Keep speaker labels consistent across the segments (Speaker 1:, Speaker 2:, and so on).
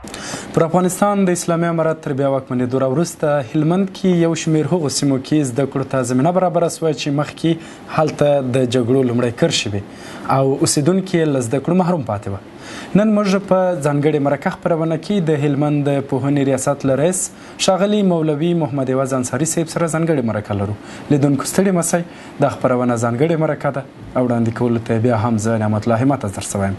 Speaker 1: پر افغانستان د اسلامي امارت تر بیا واکمنېدو را وروسته هلمند کې یو شمېر هغو سیمو کې زده کړو ته زمینه برابره شوه چې مخکې هلته د جګړو لومړی کرښې وې او اوسېدونکي یې له زده کړو محروم پاتې وه. نن موږ په ځانګړې مرکه خپرونه کې د هلمند د پوهنې ریاست له رئیس ښاغلي مولوي محمد عوض انصاري صاحب سره ځانګړې مرکه لرو. لیدونکو ستړي مه شئ، دا خپرونه ځانګړې مرکه ده او وړاندې کولو ته بیا هم زه نعمت الله همت حاضر شوی یم.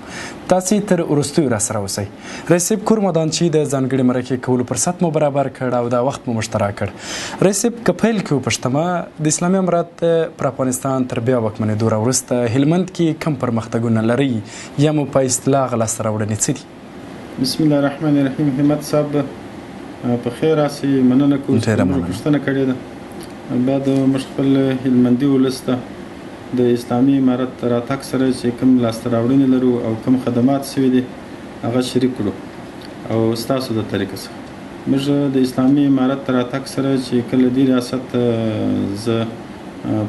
Speaker 1: تاسې تر وروستیو راسره اوسئ. رئیس صاحب کور مو ودان چې د ځانګړې مرکې کولو فرصت مو برابر کړ او دا وخت مو موږ ته راکړ. رئیس صاحب که پیل کې وپوښتم، د اسلامي امارت پر افغانستان تر بیا واکمنېدو را وروسته هلمند کې کوم پرمختګونه لرئ یا مو په اصطلاح هغه لاسته راوړنې څه دي؟
Speaker 2: بسم الله الرحمن الرحیم. همت صاحب په خیر راسي، مننه کوو چې موږ پوښتنه کړې ده. بعد موږ خپل هلمندي ولس ته د اسلامي امارت راتګ سره چې کوم لاسته راوړنې لرو او کوم خدمات شوي دي هغه شریک کړو او ستاسو د طریقه څخه موږ د اسلامي امارت راتګ سره چې کله دې ریاست زه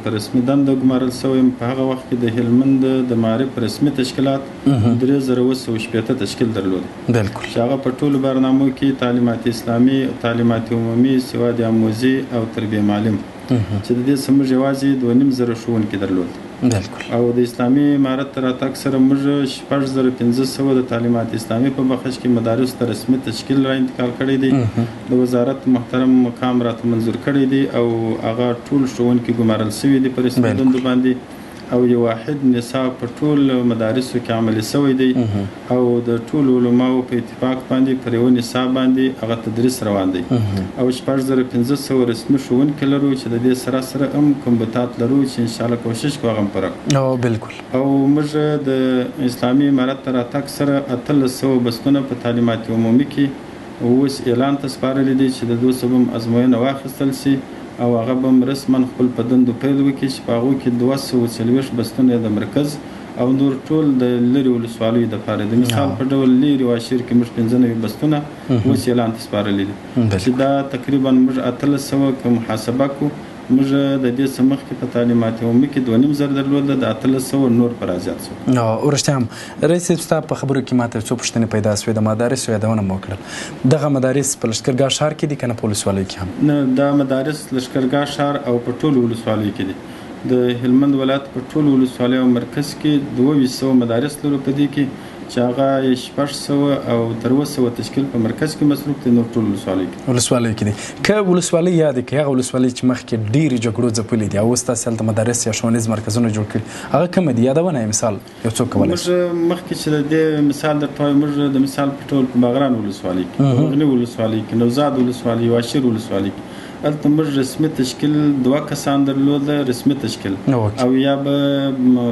Speaker 2: په رسمي دنده ګمارل شوی یم، په هغه وخت کې د هلمند د معارف رسمي تشکیلات 3760 تشکیل درلود،
Speaker 1: بالکل،
Speaker 2: چې هغه په ټولو برنامو کې تعلیمات اسلامي، تعلیمات عمومي، سواد آموزي او تربیه معلم، چې د دې څخه موږ یوازې 2500 ښوونکي درلود.
Speaker 1: بالکل.
Speaker 2: او د اسلامي امارت تر راتګ سره موږ 6500 د تعلیمات اسلامي په بخش کې مدارس ته رسمي تشکیل را انتقال کړی دی، د وزارت محترم مقام راته منظور کړی دی او هغه ټول ښوونکي ګمارل شوي دي په رسمي دندو باندې، او یو واحد نصاب په ټول مدارسو کې عملي شوی دی او د ټولو علماو په اتفاق باندې پر یو نصاب باندې هغه تدریس روان دی. او 6500 رسمي ښوونکي لرو چې د دې سره سره هم کمبوتات لرو چې انشاءالله کوشش کوو هغه هم پوره کړو.
Speaker 1: بالکل.
Speaker 2: او موږ د اسلامي امارت تر راتګ سره 1800 بستونه په تعلیمات عمومي کې اوس اعلان ته سپارلي دي چې د دوه څه به هم ازموینه واخیستل شي او هغه به هم رسما خپل په دندو پیل وکړي چې په هغو کې 240 بستونه د مرکز او نور ټول د لرې ولسوالیو دپاره د مثال په ډول لرې واشیر کې موږ 95 بستونه اوس اعلان ته سپارلي دي چې دا تقریبا موږ 1800 که محاسبه کړو، موږ د دې څه مخکې په تعلیمات عمومي کې 2500 درلودله، د 1800 نور پر زیات شو.
Speaker 1: ورښتیا هم رئیس صاحب ستا په خبرو کې ماته څو پوښتنې پیدا شوې. د مدارسو یادونه مو وکړل، دغه مدارس په لښکرګاه ښار کې دي که نه په ولسوالیو کې هم؟
Speaker 2: نه، دا مدارس لښکرګاه ښار او په ټولو ولسوالیو کې دي. د هلمند ولایت په ټولو ولسوالیو او مرکز کې 2200 مدارس لرو، په دې کې چې هغه 600 او تر 700 تشکیل په مرکز کې مصروف دي، نور ټول ولسوالیو کې
Speaker 1: ولسوالیو کې دي. که ولسوالۍ یادې کړئ، هغه ولسوالۍ چې مخکې ډېرې جګړو ځپلې دي او اوس تاسې هلته مدارس یا ښوونیز مرکزونه جوړ کړي، هغه کومه دي؟ یادونه یې مثال یو څوک کولی شي.
Speaker 2: موږ مخکې چې د دې مثال درته وایم، موږ د مثال په ډول په باغران ولسوالۍ کې، په بغني ولسوالۍ کې، نوزاد ولسوالۍ، واشیر ولسوالۍ کې هلته موږ رسمي تشکیل 2 کسان درلوده، رسمي تشکیل، او یا به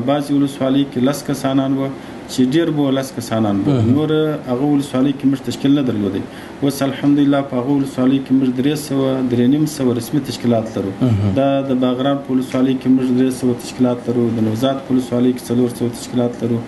Speaker 2: بعضې ولسوالۍ کې 10 کسانان وه چې ډېر به 10 کسانان وو، نور هغه ولسوالۍ کې موږ تشکیل نه درلودی. اوس الحمدلله په هغه ولسوالۍ کې موږ 300 350 رسمي تشکیلات لرو. دا د باغران په ولسوالۍ کې موږ 300 تشکیلات لرو، د نوزاد په ولسوالۍ کې 400 تشکیلات لرو،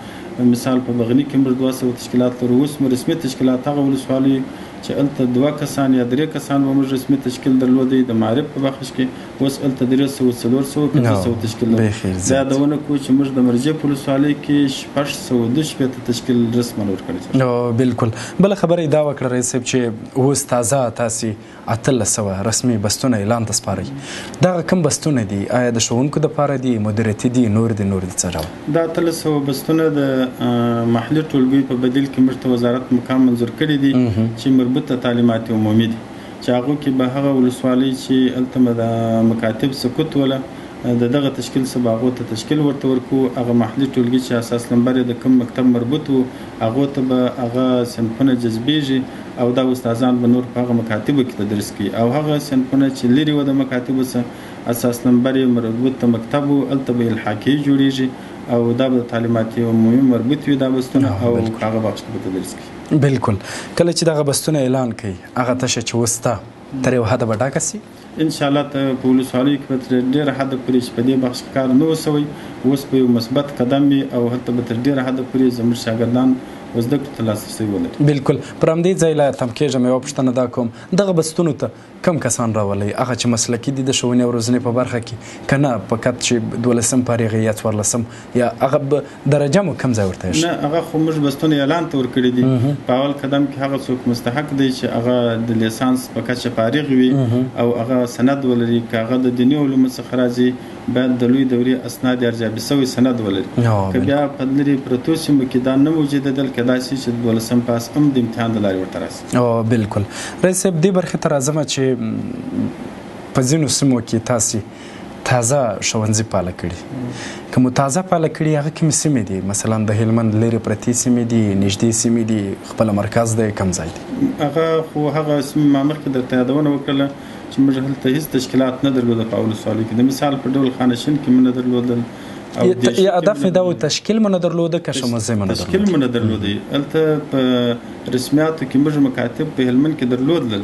Speaker 2: مثال په بغني کې موږ 200 تشکیلات لرو. اوس مو رسمي تشکیلات هغه ولسوالۍ چې هلته 2 کسان یا 3 کسان به موږ رسمي تشکیل درلودی د معارف په بخش کې، اوس هلته 300 400 500 تشکیل لرو. دا یادونه کوو چې موږ د مرجع په ولسوالۍ کې 662 تشکیل رسما ورکړی.
Speaker 1: بالکل. بله خبره یې دا وکړه رئیس صاحب چې اوس تازه تاسې 1800 رسمي بستونه اعلان ته سپارئ، دغه کوم بستونه دي؟ آیا د ښوونکو دپاره دي، مدیریتي دي، نور دي، نور دي، څه ډول؟
Speaker 2: دا 1800 بستونه د محلي ټولګیو په بدیل کې موږ ته وزارت مقام منظور کړي دي چې مربوطه تعلیمات عمومي دي، چې هغو کې به هغه ولسوالۍ چې هلته مکاتب سکوت وله د دغه تشکیل څخه به هغو ته تشکیل ورته ورکوو. هغه محلي ټولګي چې اساس لمبر یې د کوم مکتب مربوط وو هغو ته به هغه صنفونه جذبېږي او دا استادان به نور په هغه مکاتبو کې تدریس کوي، او هغه صنفونه چې لرې وه د مکاتبو څخه اساس لمبر یې مربوط ته مکتب وو هلته به الحاقیې جوړېږي او دا به د تعلیمات عمومي مربوط وي دا بستونه او هغه بخش کې به تدریس کوي.
Speaker 1: بالکل. کله چې دغه بستونه اعلان کوي هغه تشه چې اوس شته تر یو حده به ډکه شي؟
Speaker 2: انشاءالله ته په ولسوالیو کې به تر ډېره حده پورې چې په دې بخش کې کار نه و شوی اوس به یو مثبت قدم وي او هلته به تر ډېره حده پورې زموږ شاګردان و زده کړو ته لاسرسی ولري.
Speaker 1: بالکل، پر همدې ځای لا تم کېږم، یوه پوښتنه دا کوم، دغه بستونو ته کوم کسان راولئ؟ هغه چې مسلکي دي د ښوونې او روزنې په برخه کې، که نه فقط چې دولسم فارغ یا 14 یا هغه درجه مو کوم ځای ورته ایښې؟
Speaker 2: نه، هغه خو موږ بستونه اعلان ته ورکړي دي. په اول قدم کې هغه څوک مستحق دی چې هغه د لیسانس په کچه فارغ وي او هغه سند ولري. که هغه د دیني علومو څخه راځي باید د لوی دورې اسناد ارزیابي شوی سند ولري. که بیا په لرې پرتو سیمو کې دا نه موجودېدل، کېدای شي چې د 12 پاس هم د امتحان د لارې ورته راشي.
Speaker 1: بالکل رئیس صاحب، دې برخې ته راځم چې په ځینو سیمو کې تاسې تازه ښوونځي فعاله کړي. که مو تازه فعاله کړي، هغه کومې سیمې دي؟ مثلا د هلمند لرې پرتې سیمې دي، نږدې سیمې دي، خپله مرکز دی، کوم ځای دی؟
Speaker 2: هغه خو هغه سیمې ما مخکې درته یادونه وکړله چې موږ هلته هېڅ تشکیلات نه درلوده په ولسوالۍ کې. د مثال په ډول خانشین کې مو نه درلودل،
Speaker 1: یا هدف مې دا و تشکیل مو نه درلوده که ښوونځی مو نه درلود؟
Speaker 2: تشکیل مو نه درلودی. هلته په رسمیاتو کې موږ مکاتب په هلمند کې درلودل،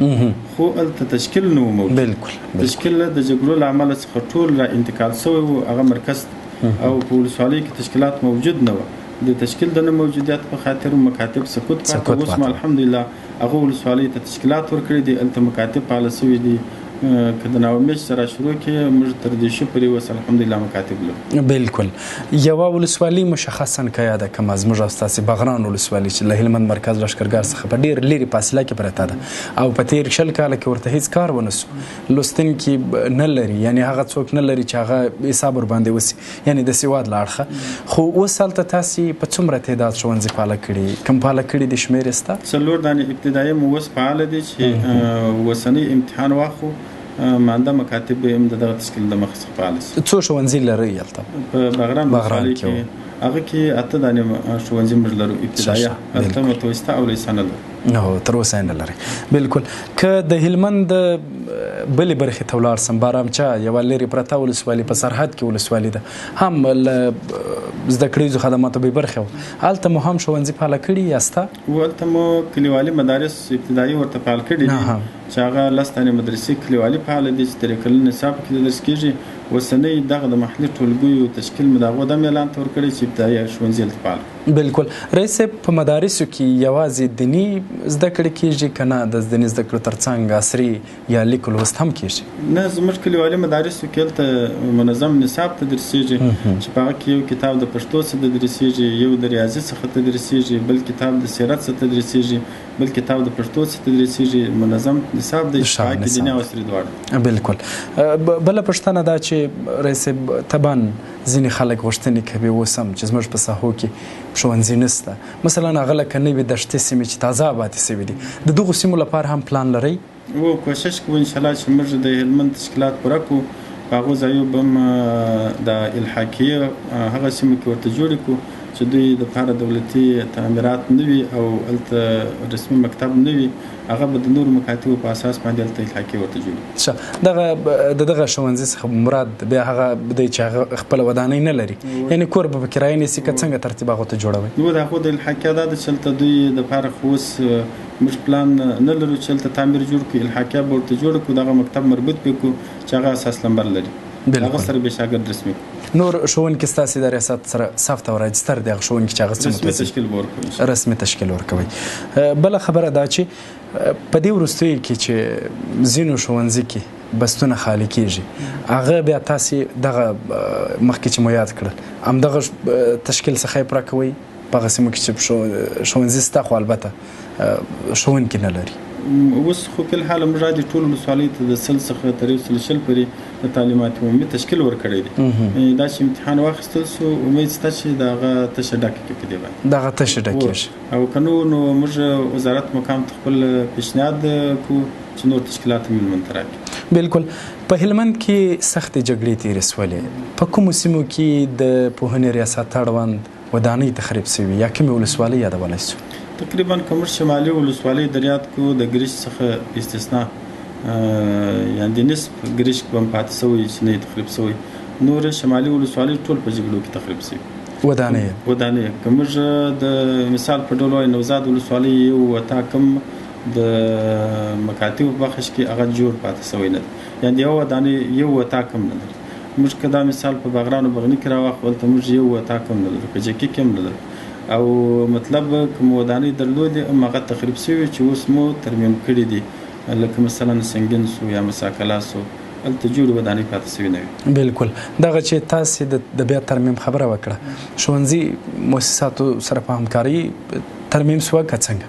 Speaker 2: خو هلته تشکیل نه و موجود.
Speaker 1: بالکل.
Speaker 2: تشکیل د جګړو له امله څخه ټول را انتقال شوی و هغه مرکز، او په ولسوالۍ کې تشکیلات موجود نه و. د تشکیل د نه موجودیت په خاطر مکاتب سقوط پاتې. اوس مو الحمدلله هغه ولسوالۍ ته تشکیلات ورکړي دي، هلته مکاتب فعاله شوي دي. که د ناومیش سره شروع کې موږ تر دې شو پورې اوس الحمدلله مکاتب لرو.
Speaker 1: بالکل. یوه ولسوالي مشخصا که یاده کړم، زموږ او ستاسې بغران ولسوالي چې له هلمند مرکز لښکرګاه څخه په ډېر لرې فاصله کې پرته ده او په تېر 20 کاله کې ورته هیڅ کار ونه سو، لوستونکي نه لري، یعنې هغه څوک نه لري چې هغه حساب ورباندې وسي، یعنې د سواد له اړخه. خو اوس هلته تاسې په څومره تعداد ښوونځي فعاله کړي؟ کوم فعاله کړي دي؟ شمېر یې شته؟
Speaker 2: 4 دانې ابتدایي مو اوس فعاله دي چې اوسنی امتحان واخو، مانده مکاتب به هم د دغه تشکیل د مخې څخه فعال شي.
Speaker 1: څو ښوونځي لرئ هلته؟
Speaker 2: په بغران ولسوالۍ کې هغه کې 8 دانې ښوونځي موږ لرو ابتدایه، هلته متوسطه او لیسه نه لرو.
Speaker 1: نو تر اوسه یې نه لرئ. بالکل. که د هلمند بلې برخې ته ولاړ سم، بارامچه یوه لرې پرته ولسوالي، په سرحد کې ولسوالي ده، هم له زده کړیزو خدماتو بې برخې وه، هلته مو هم ښوونځي فعاله کړي یا سته؟
Speaker 2: هلته مو کلیوالي مدارس ابتدایي ورته فعال کړي دي، چې هغه 10 دانې مدرسې کلیوالي فعاله دي چې درې کلن نصاب کې تدریس کېږي. اوسنۍ دغه د محلي ټولګیو تشکیل مو د هغو دم اعلان ته ورکړی چې ابتدایي ښوونځي هلته فعال کړي.
Speaker 1: بالکل. رئیس صاحب، په مدارسو کې یوازې دیني زده کړې کېږي که نه د دیني زده کړو ترڅنګ عصري یا لیک لوست هم کېږي؟
Speaker 2: نه، زموږ کلیوالي مدارسو کې هلته منظم نصاب تدریسېږي چې په هغه کې یو کتاب د پښتو څخه تدریسېږي، یو د ریاضي څخه تدریسېږي، بل کتاب د سیرت څخه تدریسېږي، بل کتاب د پښتو څخه تدریسېږي. منظم نصاب دی چې په هغه کې دیني او عصري دواړه.
Speaker 1: بالکل. بله پوښتنه دا چې رئیس صاحب، طبعا ځینې خلک غوښتنې کوي اوس هم چې زموږ په ساحو کې ښوونځي نشته، مثلا هغه لکه نوې دښتې سیمې چې تازه آبادې شوې دي، د دغو سیمو لپاره هم پلان لرئ؟
Speaker 2: هو، کوشش کوو انشاءالله چې موږ د هلمند تشکیلات پوره کړو، په هغو ځایو به هم د الحاقیې هغه سیمو کې ورته جوړې کړو چې دوی دپاره دولتي تعمیرات نه وي او هلته رسمي مکتب نه وي، هغه به د نورو مکاتبو په اساس باندې هلته الحاقیې ورته جوړې کړي.
Speaker 1: ښه، د دغه ښوونځي څخه مراد بیا هغه دی چې هغه خپله ودانۍ نه لري، یعنې کور به په کرایه نیسي که څنګه ترتیب هغو ته جوړوي؟
Speaker 2: نو د هغو د الحاقیه دا ده چې هلته دوی دپاره خو اوس موږ پلان نه لرو چې هلته تعمیر جوړ کړو، الحاقیه به ورته جوړه کړو، دغه مکتب مربوط به کړو چې هغه اساس لمبر لري، هغه سره به شاګرد رسمي کړو.
Speaker 1: نور ښوونکي ستاسې د ریاست سره ثبت او راجستر دي، هغه ښوونکي چې هغه سیمو ته
Speaker 2: رسمي
Speaker 1: ځي.
Speaker 2: تشکیل به ورکوي.
Speaker 1: رسمي تشکیل ورکوي. بله خبره دا چې په دې وروستیو کې چې ځینو ښوونځي کې بستونه خالي کېږي، هغه بیا تاسې دغه مخکې چې مو یاد کړل همدغه تشکیل څخه یې پوره کوئ په هغه سیمو کې چې ښوونځي شته، خو البته ښوونکي نه لري؟
Speaker 2: اوس خو فی الحال موږ د ټولو ولسوالۍ ته د 100 څخه تر 120 پورې د تعلیمات عمومي تشکیل ورکړی دی. دا چې امتحان واخیستل سو، امید شته چې د هغه تشه ډکه کړي په دې باندې.
Speaker 1: دغه تشه ډکېږي.
Speaker 2: او که نو، نو موږ وزارت مقام ته خپل پیشنهاد کوو چې نور تشکیلات هم هلمند ته راکړي.
Speaker 1: بالکل. په هلمند کې سختې جګړې تېرې سولې، په کومو سیمو کې د پوهنې ریاست اړوند ودانۍ تخریب شوي یا کومې ولسوالۍ یادولی شو؟
Speaker 2: تقریبا که موږ شمالي ولسوالۍ دریاد کو د ګریش څخه استثنا، یعنې د نصف ګریش به هم پاتې شوی چې نه یې تخریب شوی، نور شمالي ولسوالۍ ټول په جګړو کې تخریب شوي.
Speaker 1: ودانۍ.
Speaker 2: ودانۍ. که موږ د مثال په ډول وایو نوزاد ولسوالۍ یو اتاق هم د مکاتبو په بخش کې هغه جوړ پاتې شوی نه دی، یعنې یو ودانۍ یو اتاق هم نه لري. موږ که دا مثال په باغران او بغني کې راواخلو، هلته موږ یو اتاق هم نه لرو، په جکي کې هم نه لرو. او مطلب کوم ودانۍ درلودې هم هغه تخریب شوي چې اوس مو ترمیم کړي دي، لکه مثلا سنګین سو یا مساکلا سو، هلته جوړې ودانۍ پاتې شوي نه وي.
Speaker 1: بالکل. دغه چې تاسې د بیا ترمیم خبره وکړه، ښوونځي مؤسساتو سره په همکارۍ ترمیم سوه که څنګه؟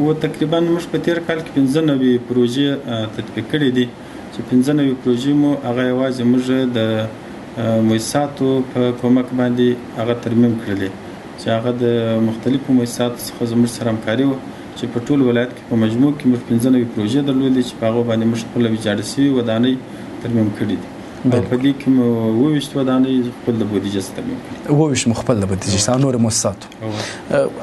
Speaker 2: و تقریبا موږ په تېر کال کې 95 پروژې تطبیق کړې دي، چې 95 پروژې مو هغه یوازې موږ د مؤسساتو په کومک باندې هغه ترمیم کړلې، چې هغه د مختلفو مؤسساتو څخه زموږ سره همکاري وه، چې په ټول ولایت کې په مجموع کې موږ 95 پروژې درلودې چې په هغو باندې موږ خپله ویجاړې شوې ودانۍ ترمیم کړې دي. او په دې کې مو 27 ودانۍ خپل د بودیجې څخه ترمیم کړې.
Speaker 1: 27 مو خپل د بودیجې څخه، نورو مؤسساتو.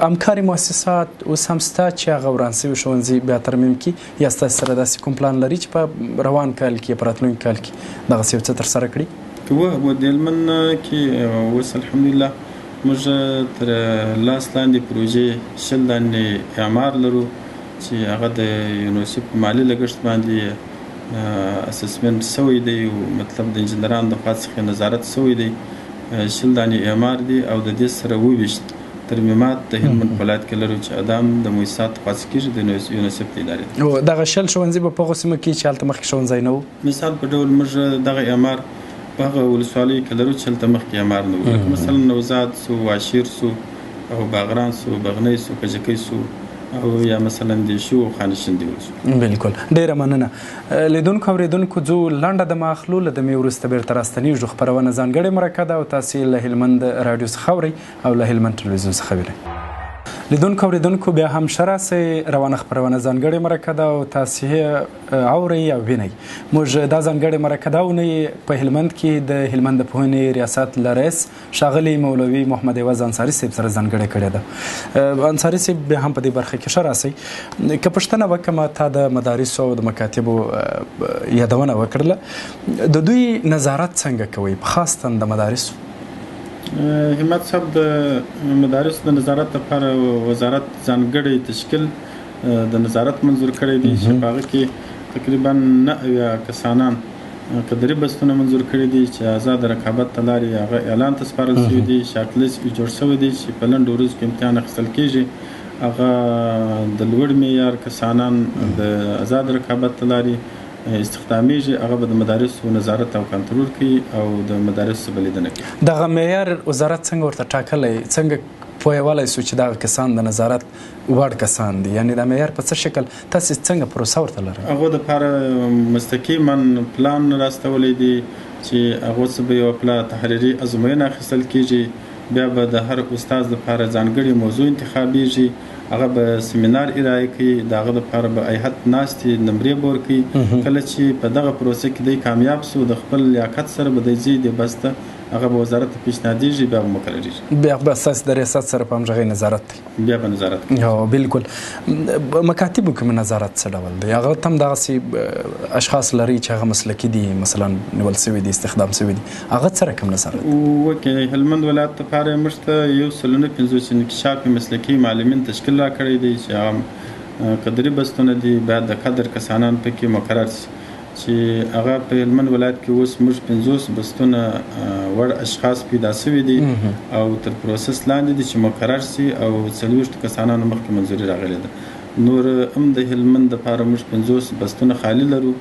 Speaker 1: همکاري مؤسسات اوس هم شته چې هغه وران شوي ښوونځي بیا ترمیم کړي، یا ستاسې سره داسې کوم پلان لري چې په روان کال کې، په راتلونکي کال کې دغسې یو څه ترسره کړي؟
Speaker 2: و د هلمند کې اوس الحمدلله موږ تر لاس لاندې پروژې 20 دانې اعمار لرو چې هغه د یونیسف په مالي لګښت باندې assessment شوی دی، مطلب د انجنیرانو د خوا څخه نظارت شوی دی. 20 دانې اعمار دي او د دې سره 27 ترمیمات د هلمند په ولایت کې لرو چې ادم د مؤسساتو خوا څخه کېږي، د یونیسف د ادارې.
Speaker 1: دغه 20 ښوونځي به په هغو سیمو کې چې هلته مخکې ښوونځی نه و؟
Speaker 2: مثال په ډول موږ دغه اعمار په هغه ولسوالیو کې لرو چې هلته مخکې اعمار نه و، لکه مثلا نوزاد سو، واشیر سو، او باغران سو، بغنۍ سو، کجکۍ سو، او یا مثلا دیشو او خانشین دی ولسوالۍ.
Speaker 1: بالکل، ډېره مننه. لیدونکو اورېدونکو، ځو لنډه دمه اخلو، له دمې وروسته بېرته راستنېږو. خپرونه ځانګړې مرکه ده او تاسې له هلمند راډیو څخه اورئ او له هلمند ټلویزیون څخه وینئ. لیدونکو اورېدونکو، بیا هم ښه راسئ. روانه خپرونه ځانګړې مرکه ده او تاسې اورئ او وینئ. موږ دا ځانګړې مرکه دا اونۍ په هلمند کې د هلمند د پوهنې ریاست له رئیس ښاغلي مولوي محمد عوض انصاري صاحب سره ځانګړې کړې ده. انصاري صاحب، بیا هم په دې برخه کې ښه راسئ. که پوښتنه وکړم، تا د مدارسو او د مکاتبو یادونه وکړله، د دوی نظارت څنګه کوئ، په خاصتاً د مدارسو؟
Speaker 2: همت صاحب، د مدارسو د نظارت لپاره وزارت ځانګړی تشکیل د نظارت منظور کړی دی چې په هغه کې تقریبا 79 کسانان قدري بستونه منظور کړي دي چې آزاد رقابت ته لارې هغه اعلان ته سپارل شوي دي. short list یې جوړ شوی دی چې په لنډو ورځو کې امتحان اخیستل کېږي. هغه د لوړ معیار کسانان د آزاد رقابت ته لارې استخدامېږي، هغه به د مدارسو نظارت او کنټرول کوي او د مدارسو به لیدنه کوي.
Speaker 1: دغه معیار وزارت څنګه ورته ټاکلی، څنګه پوهولی سو چې دغه کسان د نظارت وړ کسان دي؟ یعنې دا معیار په څه شکل تاسې څنګه پروسه ورته لرئ؟
Speaker 2: هغو دپاره مستقیما پلان راستولی دی چې هغو څه به یوه پلا تحریري ازموینه اخیستل کېږي، بیا به د هر استاد لپاره ځانګړې موضوع انتخابېږي، هغه به سیمینار ارائه کوي، د هغه لپاره به هیئت ناستې نمرې به ورکوي. کله چې په دغه پروسه کې دی کامیاب سو، د خپل لیاقت سره به دی ځي دې بس ته، هغه به وزارت ته پیشنهادېږي، بیا به مقررېږي.
Speaker 1: بیا به ستاسې د ریاست سره په همغږۍ نظارت دی؟
Speaker 2: بیا به نظارت کوي.
Speaker 1: بالکل. مکاتبو کې نظارت څه ډول دی؟ هغه ته هم دغسې اشخاص لري چې هغه مسلکي دي، مثلا نیول سوي دي، استخدام سوي دي، هغه څه رقم نظارت دی؟
Speaker 2: هلمند ولایت لپاره موږ ته 150 انکشاف مسلکي معلمین تشکیل راکړی دی چې هغه قدري بستونه دي، باید د قدر کسانان پکې مقرر شي چې هغه په هلمند ولایت کې اوس موږ 50 بستونه وړ اشخاص پیدا شوي دي او تر پروسس لاندې دي چې مقرر شي، او 40 کسانانو مخکې منظوري راغلې ده. نور هم د هلمند دپاره موږ 50 بستونه خالي لرو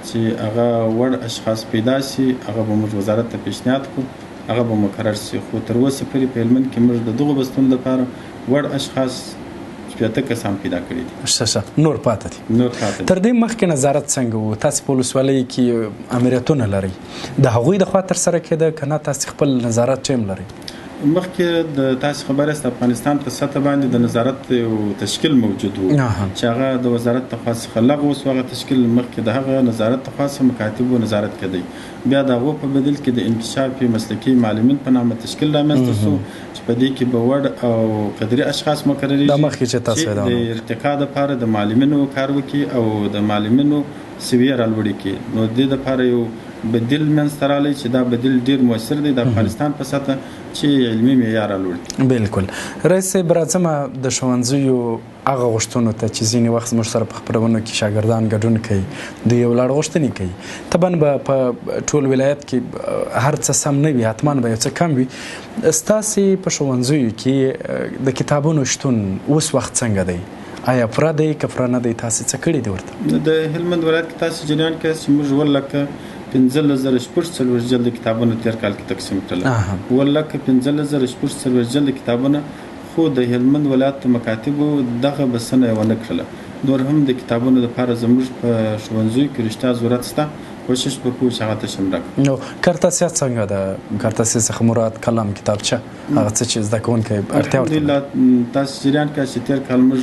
Speaker 2: چې هغه وړ اشخاص پیدا شي، هغه به موږ وزارت ته پیشنهاد کړو، هغه به مقرر شي. خو تر اوسه پورې په هلمند کې موږ د دغو بستونو دپاره وړ اشخاص 60 کسان پیدا کړي دي.
Speaker 1: ښه، نور پاته دي.
Speaker 2: نور پاته دي.
Speaker 1: تر دې مخکې نظارت څنګه و؟ تاسې په ولسوالۍ کې امریتونه لرئ، د هغوی د خوا ترسره کېده که نه تاسې خپل نظارت ټیم لرئ؟
Speaker 2: مخکې د تاسې خبر یاست افغانستان په سطح باندې د نظارت یو تشکیل موجود و چې هغه د وزارت د خوا څخه لغوه شو. هغه تشکیل مخکې د هغه نظارت د خوا څخه مکاتبو نظارت کېدی، بیا د هغو په بدل کې د انکشاف مسلکي معلمین په نامه تشکیل رامنځته شو چې په دې کې به وړ او قدري اشخاص مقررېږي
Speaker 1: دا مخکې چې تاسو
Speaker 2: چې
Speaker 1: یادونه
Speaker 2: د
Speaker 1: وکړه.
Speaker 2: ارتقا دپاره د معلمینو کار وکړي او د معلمینو سویه رالوړې کړي. نو دې دپاره یو بدیل منځته راغلی چې دا بدیل ډیر موثر دی د افغانستان په سطح چې علمي معیار لوړ کړي.
Speaker 1: بالکل رئیس صاحب، راځم د ښوونځیو هغه غوښتنو ته چې ځینې وخت زموږ سره په خپرونو کې شاګردان ګډون کوي، دوی یو لړ غوښتنې کوي. طبعا به په ټول ولایت کې هر څه سم نه وي، حتما به یو څه کم وي. ستاسې په ښوونځیو کې د کتابونو شتون اوس وخت څنګه دی؟ آیا پوره دی که پوره نه دی؟ تاسې څه کړي دي ورته؟
Speaker 2: د هلمند ولایت کې تاسې جریان کې چې موږ 7,15,046 جلد کتابونه تېر کال کې تقسیم کړل. 7,15,046 جلد کتابونه، خو د هلمند ولایت مکاتبو دغه بسنه یې ونه کړله. نور هم د کتابونو لپاره زموږ په ښوونځیو کې رښتیا ضرورت شته، کوشش به کوو چې هغه ته شم راکړو.
Speaker 1: نو قرطاسیه څنګه ده؟ قرطاسیه څخه مراد قلم، کتابچه، هغه څه چې زده کوونکی اړتیا ورته لري.
Speaker 2: الحمدلله تاسو جریان کې چې تېر کال موږ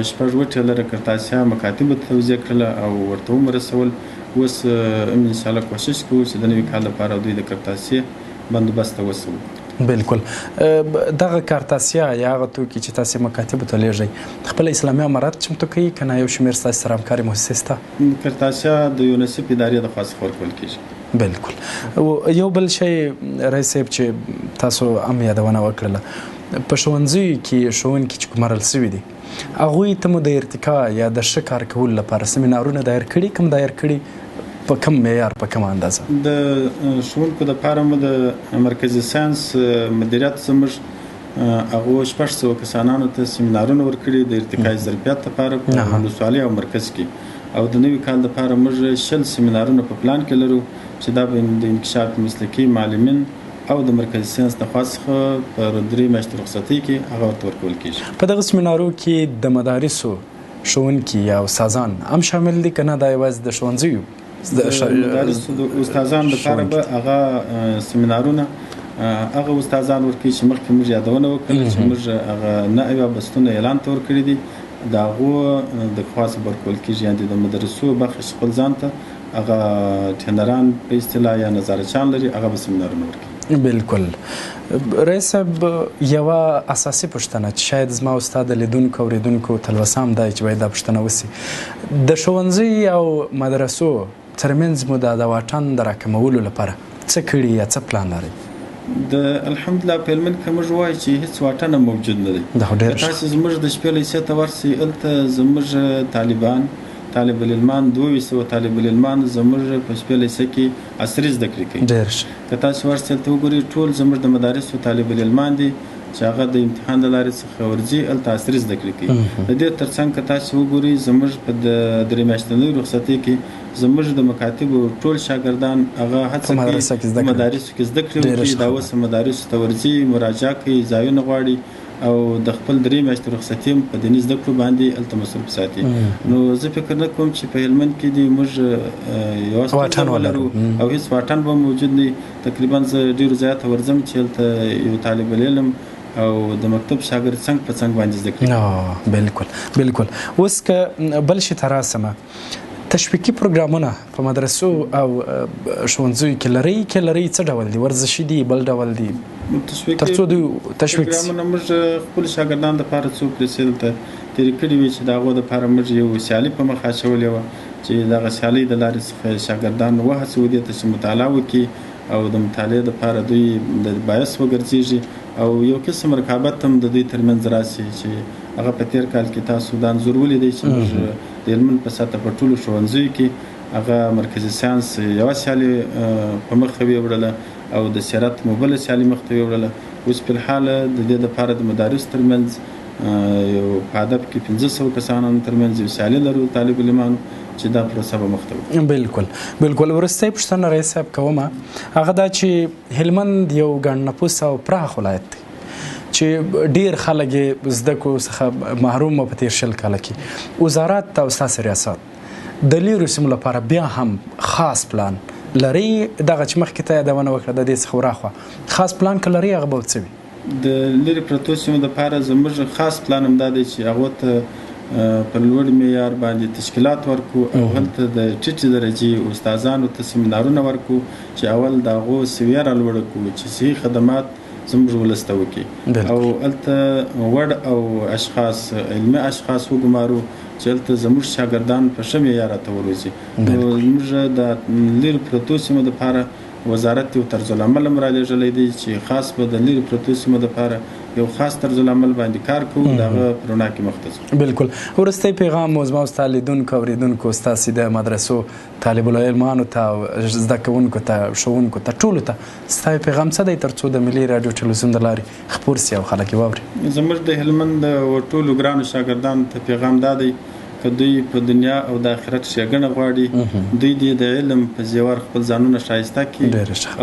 Speaker 2: 6 ټیلره قرطاسیه مکاتبو ته توزیع کړله او ورته ومو رسول. اوس هم انشاءالله کوشش کوو چې د نوي کال لپاره دوی د قرطاسیې بندوبست ته وسوو.
Speaker 1: بالکل. دغه قرطاسیه یا هغه توکي چې تاسې مکاتبو ته لېږئ، خپل اسلامي امارت چمتو کوي که نه یو شمېر ستاسې سره همکارې موسسې شته؟
Speaker 2: قرطاسیه د یونیسف ادارې د خوا څخه ورکول کېږي.
Speaker 1: بالکل. یو بل شی رئیس صاحب چې تاسو هم یادونه وکړله، په ښوونځیو کې ښوونکي چې ګمارل شوي دي، هغوی ته مو د ارتقا یا د ښه کار کولو لپاره سیمینارونه دایر کړي؟ کوم دایر کړي، په کوم معیار، په کومه اندازه؟
Speaker 2: د ښوونکو دپاره مو د مرکزي ساینس مدیریت زموږ هغو 600 کسانانو ته سیمینارونه ورکړي د ارتقای ظرفیت لپاره په ولسوالۍ او مرکز کې. او د نوي کال لپاره موږ 20 سیمینارونه په پلان کې لرو چې دا به د انکشاف مسلکي معلمین او د مرکزي ساینس د خوا څخه پر 3 میاشتې رخصتۍ کې هغه ورته ورکول کېږي.
Speaker 1: په دغه سیمینارو کې د مدارسو ښوونکي یا استادان هم شامل دي که نه دا یوازې د ښوونځیو؟
Speaker 2: د مدارسو د استادانو لپاره به هغه سیمینارونه هغه استادان ورکوي چې مخکې موږ یادونه وکړه چې موږ هغه 79 بستونه اعلان ته ورکړي دي، د هغو د خوا څخه ورکول کېږي. یعنې د مدرسو برخه خپل ځان ته هغه ټینران په اصطلاح یا نظارچیان لري، هغه به سیمینارونه ورکوي.
Speaker 1: بالکل. رئیس صاحب، یوه اساسي پوښتنه چې شاید زما او ستا د لیدونکو اورېدونکو تلوسه هم دا چې باید دا پوښتنه وسي، د ښوونځي او مدرسو ترمنځ مو د واټن د راکمولو لپاره څه کړي یا څه پلان لرئ؟
Speaker 2: د الحمدلله په هلمند کې موږ وایو چې هیڅ واټن هم موجود نه دی.
Speaker 1: دا خو ډېر
Speaker 2: که تاسې زموږ د شپې لیسې ته ورسئ، هلته زموږ طالبان طالب العلمان 2200 طالب العلمان زموږ په شپې لیسه کې عصري زده کړې کوي.
Speaker 1: ډېر ښه.
Speaker 2: که تاسې ورسئ هلته وګورئ، ټول زموږ د مدارسو طالب العلمان دي چې هغه د امتحان د لارې څخه ورځي هلته عصري زده کړې کوي. د دې ترڅنګ که تاسې وګورئ، زموږ په 3 میاشتنۍ رخصتۍ کې زموږ د مکاتبو ټول شاګردان هغه هڅه
Speaker 1: په مدرسه کې زده
Speaker 2: کوي
Speaker 1: کړې.
Speaker 2: مدارسو کې زده کړې
Speaker 1: ډېره
Speaker 2: وکړي.
Speaker 1: ښه
Speaker 2: دا
Speaker 1: خبره.
Speaker 2: اوس مدارسو ته ورځي، مراجعه کوي، ځایونه غواړي او د خپل 3 میاشتې رخصتي هم په دیني زده کړو باندې هلته مصروف ساتي. نو زه فکر نه کوم چې په هلمند کې دې موږ یوه ستونزه
Speaker 1: واټن
Speaker 2: ولرو
Speaker 1: ولرو.
Speaker 2: او هیڅ واټن به موجود نه وي. تقریبا زه ډېرو ځایو ته ورځم چې هلته یو طالب العلم او د مکتب شاګرد څنګ په څنګ باندې زده کړې کوي.
Speaker 1: بالکل بالکل. اوس که بل شي ته راسمه، تشویقي پروګرامونه په مدرسو او ښوونځیو کې لرئ؟ که لرئ څه ډول دي؟ ورزشي دي، بل ډول دي؟
Speaker 2: تشویقي
Speaker 1: تر څو دوی تشویق شي.
Speaker 2: پروګرامونه موږ خپل شاګردان دپاره څو پلیسې دلته تېرې کړې وې چې د هغو دپاره موږ یو سیالي په مخه اچولې وه چې دغه سیالۍ د لارې څخه شاګردان وهڅوو دې ته چې مطالعه وکړي او د مطالعې دپاره دوی د باعث وګرځېږي او یو قسم رقابت هم د دوی ترمنځ راسي چې هغه په تېر کال کې تاسو دا انځور ولیدی چې موږ د هلمند په سطح په ټولو ښوونځیو کې هغه مرکزي ساینس یوه سیالي په مخه ویوړله او د سیرت مو بله سیالي مخته ویوړله. اوس په الحال د دې دپاره د مدارس ترمنځ یو په هدف کې 500 کسانو ترمنځ یو سیالي لرو طالب علمانو چې دا پروسه به مخته وړو.
Speaker 1: بالکل بالکل. وروستۍ پوښتنه رئیس صاحب کومه، هغه دا چې هلمند یو ګڼ نفوسه او پراخ ولایت دی چې ډېر خلک یې زده کړو څخه محروم وو په تېر 20 کاله کې. وزارت او ستاسې ریاست د لیرو سیمو لپاره بیا هم خاص پلان لري؟ دغه چې مخکې ته یادونه وکړه د دې څخه وراخوا خاص پلان که لري هغه به څه وي؟
Speaker 2: د لرې پرتو سیمو دپاره زموږ خاص پلان هم دا دی چې هغو ته پر لوړ معیار باندې تشکیلات ورکړو او هلته د ټیټې درجې استادانو ته سیمینارونه ورکړو چې اول د هغو سویه رالوړه کړو چې صحي خدمات زموږ ولس ته وکړي او هلته وړ او اشخاص علمي اشخاص وګمارو چې هلته زموږ شاګردان په ښه معیار راته وروزي. نو موږ د لرې پرتو سیمو دپاره وزارت یو طرزالعمل هم رالیږلی دی چې خاص به د لرې پرتو سیمو دپاره یو خاص طرزالعمل باندې کار کوو، د هغه په رڼا کې مخته ځو.
Speaker 1: بالکل، وروستی پیغام مو زما او ستا لیدونکو اورېدونکو، ستاسې د مدرسو طالب العلمانو ته او زده کوونکو ته، ښوونکو ته، ټولو ته ستا پیغام څه دی ترڅو د ملي راډیو ټلویزیون د لارې خپور سي او خلک یې واوري؟
Speaker 2: زموږ د هلمند ټولو ګرانو شاګردانو ته پیغام دا دی، که دوی په دنیا او د آخرت ښېګڼه غواړي، دوی دې د علم په زیور خپل ځانونه ښایسته کړي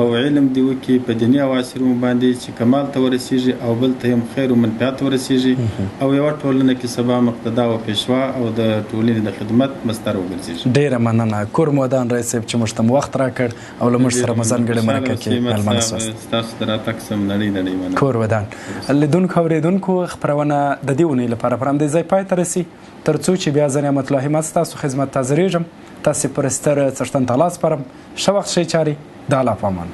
Speaker 2: او علم دې وکړي په دیني او عصري علومو باندې چې کمال ته ورسیږي او بل ته هم خیر او منفعت ورسیږي او یوه ټولنه کې سبا مقتدا او پېشوا او د ټولنې د خدمت مصدر وګرځیږي.
Speaker 1: ډېره مننه کور مو ودان رئیس صاحب چې موږ ته مو وخت راکړ او له موږ سره مو ځانګړې مرکه کې مېلمانه سواست.
Speaker 2: ستاسو د راتګ څخه نړۍ نړۍ مننه.
Speaker 1: کور ودان. لیدونکو اورېدونکو، خپرونه د دې اونۍ لپاره پر همدې ځای پای ته رسي. تر څو چې بیا زه نعمت الله همت ستاسو خدمت ته حاضرېږم، تاسې پر ستر څښتن تعالی سپارم. ښه وخت، ښې چارې، د الله په امان.